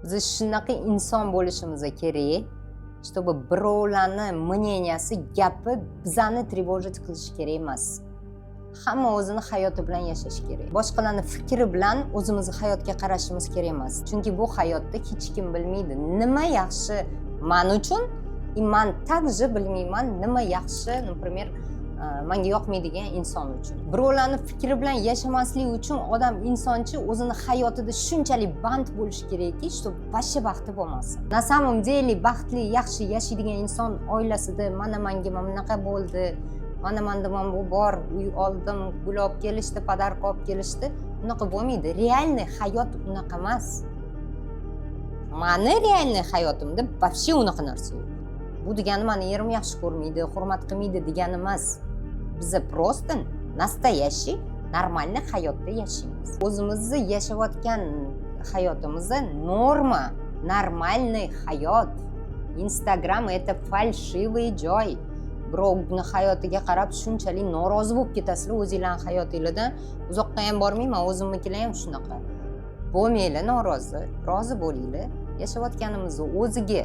Biz shunaqa inson bo'lishimiz kerak, чтобы birovlarni мнения si, gapi bizani тревожить qilishi kerak emas. Hamma o'zini hayoti bilan yashashi kerak. Boshqalarni fikri bilan o'zimizni hayotga qarashimiz kerak emas, chunki bu hayotda hech kim bilmaydi nima yaxshi man uchun, и man также bilmayman nima yaxshi, например, manga yoqmaydigan inson uchun. Birovlarni fikri bilan yashamaslik uchun odam, insonchi o'zini hayotida shunchalik band bo'lishi kerakki, чтобы вообще baxti bo'lmasin. На самом деле baxtli, yaxshi yashaydigan inson oilasida "Mana manga mana bunaqa bo'ldi, mana manda mana bu bor, uy oldim, gul olib kelishdi, подарка olib kelishdi", unaqa bo'lmaydi. Реальный hayot unaqa emas. Mani реальный hayotimda вообще unaqa narsa yo'q. Bu degani mani erim yaxshi ko'rmaydi, hurmat qilmaydi degani emas. Biza просто настоящий нормальный hayotda yashaymiz. O'zimizni yashayotgan hayotimizda норма, нормальный hayot. Instagram — это фальшивый joy. Birovni hayotiga qarab shunchalik norozi bo'lib ketasizlar o'zinglarni hayotinglardan. Uzoqqa ham bormayman, o'zimnikilar ham shunaqa. Bo'lmanglar norozi, rozi bo'linglar yashayotganimizni o'ziga.